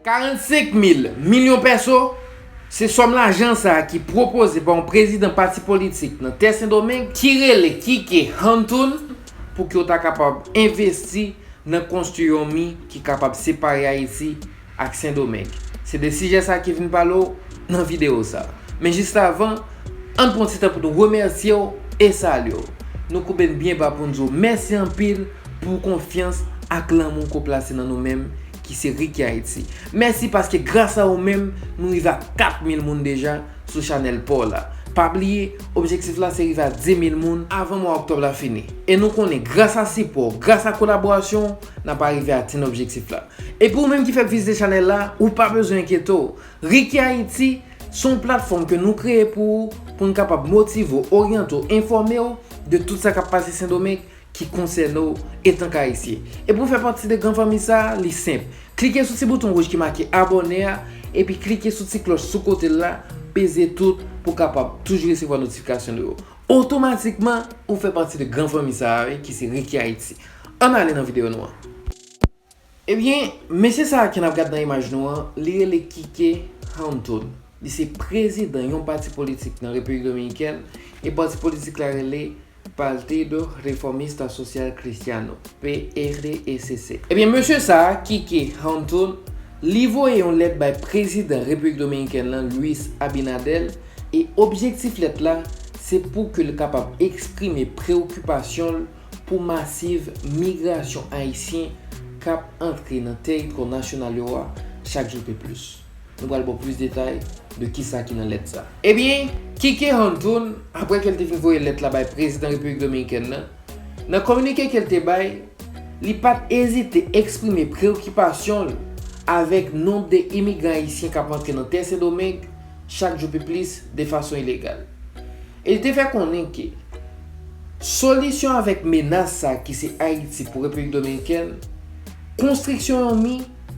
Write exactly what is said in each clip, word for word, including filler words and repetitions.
Karannsenk mil milyon pèso, se sòm lajan sa a ki pwopoze pa yon prezidan pati politik nan tè Sendomeng ki rele Kike Hantoun pou ke w ta kapab envesti nan konstwi yon mi ki kapab separe Ayiti ak Sendomeng. Se de sijè sa ki vin pale w nan videyo sa. Men jis avan, ann pran ti tan pou nou remèsye w e salye w. Nou koube n byen ba pou n di w mèsi anpil pou konfyans ak lanmou ke w plase nan nou menm ki se Ricky Haiti. Mèsi paske gras a ou menm, nou rive a kat mil moun deja sou chanèl pa w la. Pa bliye, objektif la se rive a dis mil moun avan mwa oktòb la fini. E nou konnen gras a sipò w, gras a kolaborasyon w, n ap rive atenn objektif la. E pou ou menm ki fèk vizite chanèl la, ou pa bezwen enkyete w. Ricky Haiti se yon platfòm ke nou kreye pou ou, pou n kapab motive w, oryante w, enfòme w de tout sa k ap pase Sendomeng ki konsène w etanke Ayisyen. E pou w fè pati de gran fanmi sa a, li senp. Klike sou ti bouton wouj ki make abòne a, epi klike sou ti klòch sou kote l la, peze tout pou w kapab toujou resevwa notifikasyon nou yo. Otomatikman, ou fè pati de gran fanmi sa a, wi, ki se Ricky Haiti. Ann ale nan videyo nou an. Ebyen, mesye sa a ke n ap gad nan imaj nou an, li rele Kike Hantoun. Li se prezidan yon pati politik nan Repiblik Dominikèn, e pati politik la rele Partido Reformista Social Cristiano, P R E C C. Ebyen, mesye sa a, Kike Hantoun, li voye yon lèt bay prezidan Repiblik Dominikèn lan, Luis Abinader, e objektif lèt la, se pou ke l kapab eksprime preyokipasyon l pou masiv migrasyon ayisyen k ap antre nan tèritwa nasyonal yo a chak jou pi plis. Nou pral ba w plis detay de kisa ki nan lèt sa. Ebyen, Kike Hantoun, apre ke l te fin voye lèt la bay prezidan Repiblik Dominikèn nan, nan kominike ke l te bay, li pa t ezite eksprime preyokipasyon l avèk nonb de imigran ayisyen k ap antre nan tè Sendomeng chak jou pi plis de fason ilegal. E li te fè konnen ke solisyon avèk menas sa ki se Ayiti pou Repiblik Dominikèn, konstriksyon yon mi,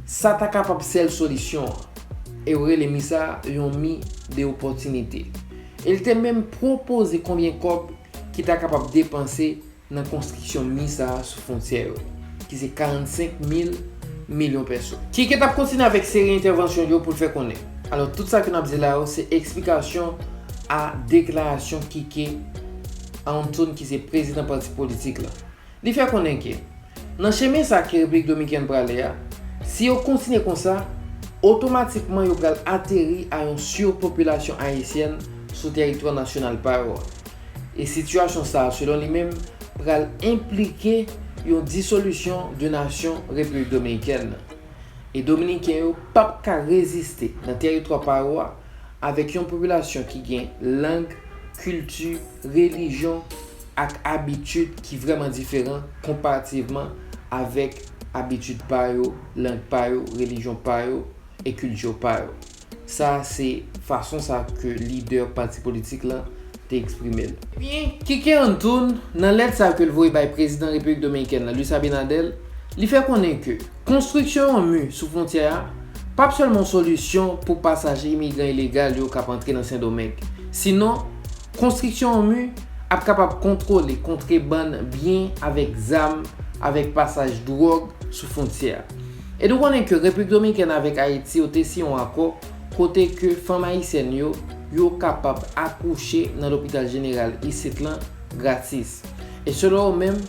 sa ta kapab sèl solisyon an. E yo rele mi sa yon mi de opòtinite. E li te menm pwopoze konbyen kòb ki ta kapab depanse nan konstriksyon mi sa a sou fwontyè yo, ki se karannsenk mil milyon pèso. Kike t ap kontinye avèk seri entèvansyon l yo pou l fè konnen. Alò, tout sa ke n ap di la yo, se eksplikasyon a deklarasyon Kike Hantoun, ki se prezidan pati politik la. Li fè konnen ke, nan chemen sa ke Repiblik Dominikèn prale a, si yo kontinye konsa, otomatikman yo pral ateri a yon sipopilasyon ayisyèn sou tèritwa nasyonal pa yo a. E sitiyasyon sa a, selon li menm, pral enplike yon disolisyon de nasyon Repiblik Dominikèn nan. E Dominiken yo p ap ka reziste nan tèritwa pa yo a avèk yon popilasyon ki gen lang, kilti, relijyon ak abitid ki vrèman diferan konparativman avèk abitid pa yo, lang pa yo, relijyon pa yo e kilti pa yo. Sa se fason sa ke lidè pati politik lan te eksprime l. Ebyen, Kike Hantoun, nan lèt sa ke l voye bay prezidan Repiblik Dominikèn lan, Luis Abinader, li fè konnen ke konstriksyon yon mi sou fwontyè a p ap sèlman yon solisyon pou pasaj imigran ilegal yo k ap antre nan Sendomeng. Sinon, konstriksyon yon mi ap kapab kontwole kontrebann byen avèk zam, avèk pasaj dwòg sou fwontyè a. E nou konnen ke Repiblik Dominikèn avèk Ayiti yo te siyen yon akò kote ke fanm ayisyèn yo, yo kapab akouche nan lopital jeneral isit lan gratis. E selon yo menm,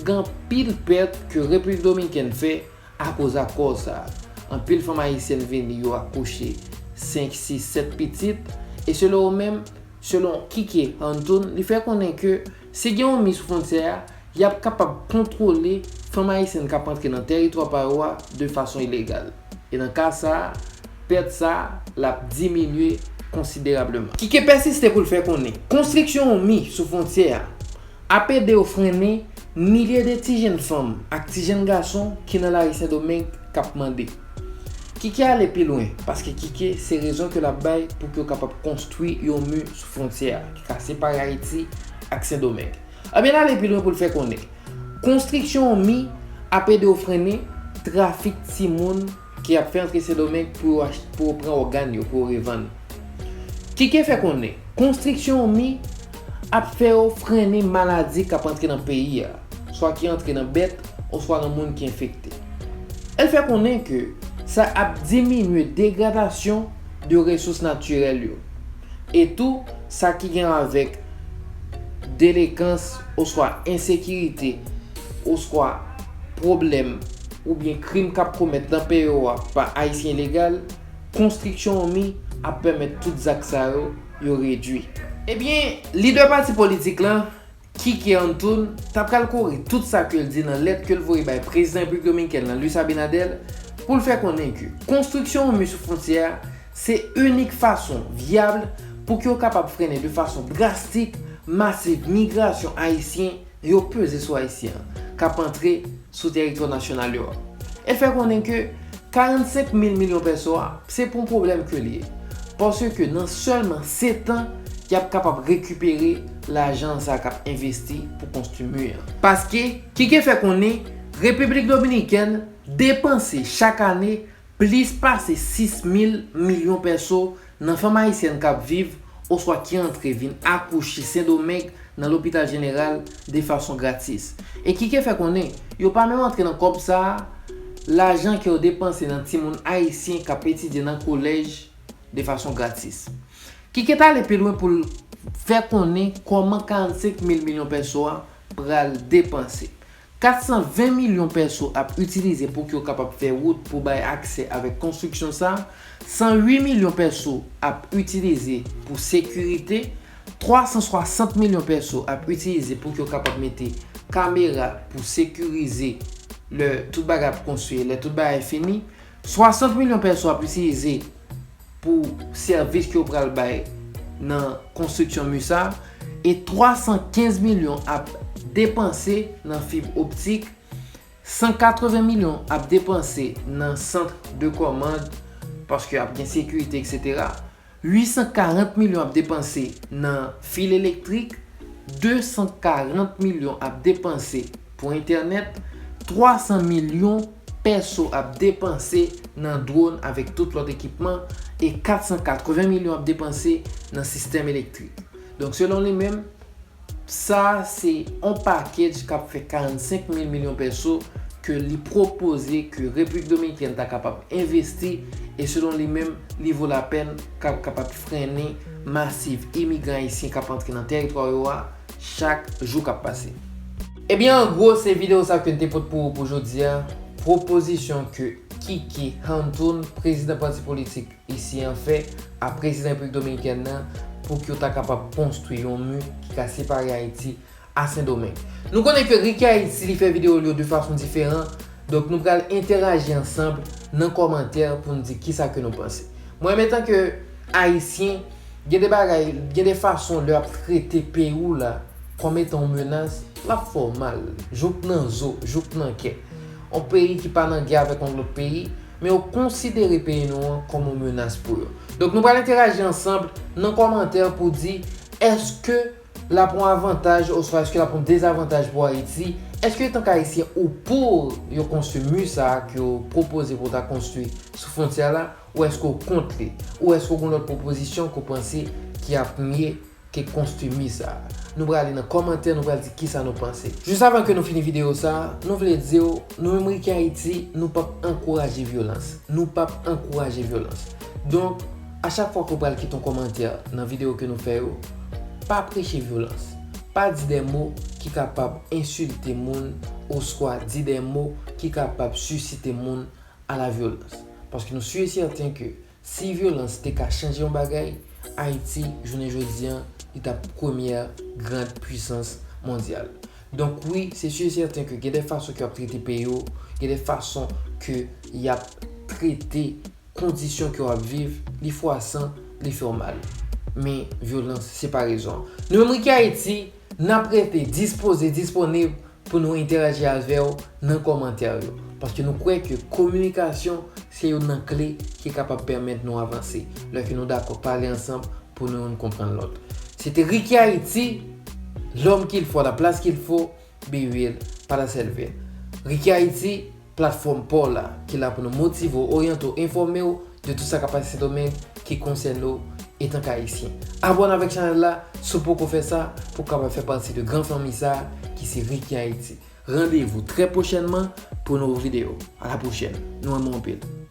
gen anpil pèt ke Repiblik Dominikèn fè akoz akò sa a. Anpil fanm ayisyèn vini, yo akouche senk, sis, sèt pitit. E selon yo menm, selon Kike Hantoun, li fè konnen ke si gen yon mi sou fwontyè a, y ap kapab kontwole fanm ayisyèn k ap antre nan tèritwa pa yo a de fason ilegal. E nan ka sa a, pèt sa a, l ap diminye konsiderableman. Kike pèsiste pou l fè konnen, konstriksyon yon mi sou fwontyè a ap ede yo frennen milye de ti jenn fanm ak ti jenn gason ki nan lari Sendomeng k ap mande. Kike ale pi lwen, paske Kike se rezon ke l ap bay pou ke yo kapab konstwi yon mi sou fwontyè a ki ka separe Ayiti ak Sendomeng. Ebyen, l ale pi lwen pou l fè konnen konstriksyon yon mi ap ede yo frennen trafik timoun ke y ap fè antre Sendomeng pou yo ach-, pou yo pran ògàn yo, pou yo revann. Kike fè konnen, konstriksyon yon mi ap fè yo frennen maladi k ap antre nan peyi a, swa ki antre nan bèt, oswa nan moun ki enfekte. El fè konnen ke Sa ap diminye degradasyon de resous natirèl yo. E tou, sa ki gen avèk delekans oswa ensekirite oswa pwoblèm oubyen krim k ap komèt nan peyi w a pa Ayisyen ilegal, konstriksyon yon mi ap pèmèt tout zak sa yo, yo redui. Ebyen, lidè pati politik lan, Kiki Antoun, ta pral kore tout sa ke l di nan lèt ke l voye bay prezidan Repiblik Dominikèn lan, Luis Abinader, pou l fè konnen ke konstriksyon yon mi sou fwontyè a se inik fason vyab pou ke yo kapab frennen de fason drastik masiv migrasyon ayisyen yo peze sou Ayisyen an k ap antre sou tèritwa nasyonal yo a. E l fè konnen ke karannsenk mil milyon pèso a, se pa yon pwoblèm ke l ye. Paske nan sèlman sèt an, y ap kapab rekipere lajan sa k ap envesti pou konstwi mi an. Paske, Kiki fè konnen, Repiblik Dominikèn depanse chak ane plis pase sis mil milyon pèso nan fanm ayisyèn k ap viv oswa ki antre vin akouche Sendomeng nan lopital jeneral de fason gratis. E Kiki fè konnen, yo pa menm antre nan kòb sa a, lajan ke yo depanse nan timoun ayisyen k ap etidye nan kolèj de fason gratis. Kiki t ale pi lwen pou l fè konnen kòman karannsenk mil milyon pèso a pral depanse. Kat san ven milyon pèso ap itilize pou ke yo kapab fè wout pou bay aksè avèk konstriksyon sa a, san uit milyon pèso ap itilize pou sekirite, twa san swasant milyon pèso ap itilize pou ke yo kapab mete kamera pou sekirize lè tout bagay ap konstwi, lè tout bagay fini, swasant milyon pèso ap itilize pou sèvis ke yo pral bay nan konstriksyon mi sa, e twa san kenz milyon ap depanse nan fib optik, san katreven milyon ap depanse nan sant de kòmand, paske ap gen sekirite, etsetera. Uit san karant milyon ap depanse nan fil elektrik, de san karant milyon ap depanse pou entènèt, twa san milyon pèso ap depanse nan dwòn avèk tout lòt ekipman, e kat san katreven milyon ap depanse nan sistèm elektrik. Donk, selon li menm, sa a se yon package k ap fè karannsenk mil milyon pèso ke li pwopoze ke Repiblik Dominikèn ta kapab envesti, e selon li menm, li vo lapèn, k ap kapab frennen masiv imigran ayisyen k ap antre nan tèritwa yo a chak jou k ap pase. Ebyen, an gwo, se videyo sa ke n te pote pou ou pou jodi a, pwopozisyon ke Kiki Antoun, prezidan pati politik isi an, fè a prezidan Repiblik Dominikèn nan pou ke yo ta kapab konstwi yon mi ki ka separe Ayiti a Sendomeng. Nou konnen ke Ricky Haiti, li fè videyo l yo de fason diferan, donk nou pral entèraji ansanm nan kòmantè pou n di kisa ke nou panse. Mwen menm, antanke Ayisyen, gen de bagay, gen de fason lè w ap trete peyi w la kòm etan yon menas, l ap fè w mal, jouk nan zo, jouk nan kè. Yon peyi ki pa nan gè avèk yon lòt peyi, men yo konsidere peyi nou an kòm yon menas pou yo. Donk nou pral entèraji ansanm nan kòmantè pou di, èske l ap yon avantaj oswa èske l ap yon dezavantaj pou Ayiti? Èske antanke Ayisyen ou pou yo konstwi mi sa a ke yo pwopoze pou yo ta konstwi sou fwontyè la? Ou èske ou kont li? Ou èske ou gen lòt pwopozisyon ke w panse ki ap mye ke konstwi mi sa a? Nou prale nan kòmantè, nou pral di kisa nou panse. Jis avan ke nou fini videyo sa a, nou vle di w, nou menm Ricky Haiti, nou p ap ankouraje vyolans. Nou p ap ankouraje vyolans. Donk, a chak fwa ke w pral kite yon kòmantè nan videyo ke nou fè yo, pa preche vyolans. Pa di de mo ki kapab ensilte moun oswa di de mo ki kapab sisite moun a la vyolans. Paske nou si e sèten ke si vyolans te ka chanje yon bagay, Ayiti, jounen jodi an, li t ap premyè gran pwisans mondyal. Donk wi, se si e sèten ke gen de fason ke y ap trete peyi yo, gen de fason ke y ap trete kondisyon ke w ap viv, li fwasan, li fè w mal. Men vyolans se pa rezon an. Nou menm Ricky Haiti, n ap rete dispoze, disponib pou nou entèraji avè w nan kòmantè yo. Paske nou kwè ke kominikasyon se youn nan kle ki kapab pèmèt nou avanse. Lè ke nou dakò pale ansanm pou nou youn konprann lòt. Se te Ricky Haiti, l'homme qu'il faut à la place qu'il faut, Be Real, pa la sèlvè. Ricky Haiti, platfòm pa w la, ki la pou nou motive w, oryante w, enfòme w de tout sa k ap pase Sendomeng ki konsène w etanke Ayisyen. Abòne avèk chanèl la, si w poko fè sa, pou w kapab fè pati de gran fanmi sa a, ki se Ricky Haiti. Randevou trè pwochènman pou nouvo videyo. A la pwochèn. Nou renmen w anpil.